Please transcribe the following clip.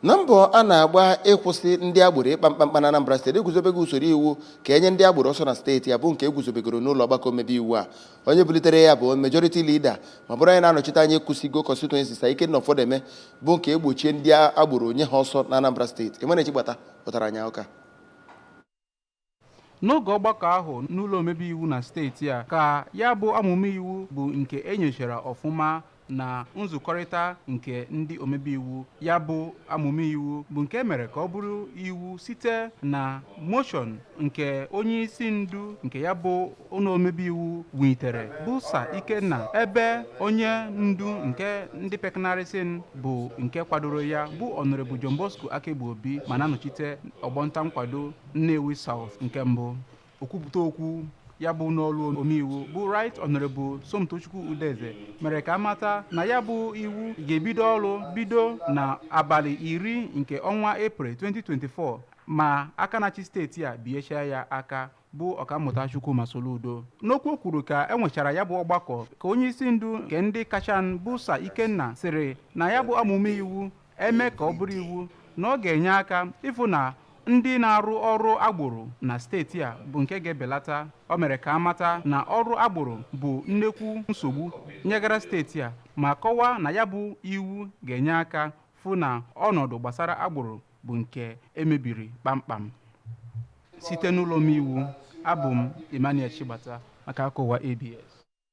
Na mbọ a na-agba ịkwụsị ndị agboro ịkpa mkpamkpa na Anambra Steeti, eguzobego usoro iwu ka enye ndị agboro ọsọ na steeti ya, bụ nke eguzobegoro n'ụlọ ọgbakọ omebe iwu a. Onye bulitere ya bụ majority leader ma bụrụ onye na-anọchite anya Ekwusigo constituency, Sir Ikenna Ofodeme, bụ nke egbochie ndị agboro nye ha ọsọ na Anambra Steeti. Emmanuel Chigbata pụtara anya ụka. N'oge ọgbakọ ahụ n'ụlọ omebe iwu na steeti a ka ya bụ amụma iwu bụ nke e nyochara ọfụma na nzukọrịta nke ndị omebe iwu. Ya bụ amụma iwu bụ nke mere ka ọ bụrụ iwu site na motion nke onye isi ndu nke ya bụ ụlọ omebe iwu wunitere, bụ Sir Ikenna, ebe onye ndu nke ndị pekanarịsịn bụ nke kwadoro ya, bụ Honorable John Bosco Akegbu Obi, ma na-anọchite ọgbọnta nkwado Nnewi South nke mbụ. Okwupụta okwu ya bụ n'ọrụ omeiwu, bụ Right Honorable Somtochukwu Udeze, mere ka amata na ya bụ iwu ga-ebido ọrụ bido na abalị 10 nke ọnwa Eprel 2024, ma aka na-achị steeti a binyechaa ya aka, bụ Ọkammụta Chukwuma Soludo. N'okwu o kwuru ka e nwechara ya bụ ọgbakọ, ka onye isi ndu nke ndị kachan, bụ Sir Ikenna, sịrị na ya bụ amụma iwu eme ka ọ bụrụ iwu na ọ ga-enye aka ịfụ na ndị na-arụ ọrụ agboro na steeti a bụ nke ga-ebelata. O mere ka amata na ọrụ agboro bụ nnekwu nsogbu nyegara steeti a, ma kọwaa na ya bụ iwu ga-enye aka fụ na ọnọdụ gbasara agboro bụ nke emebiri kpamkpam. Site n'ụlọ omeiwu, abụ m Emmanuel Chigbata maka akụwa ABS.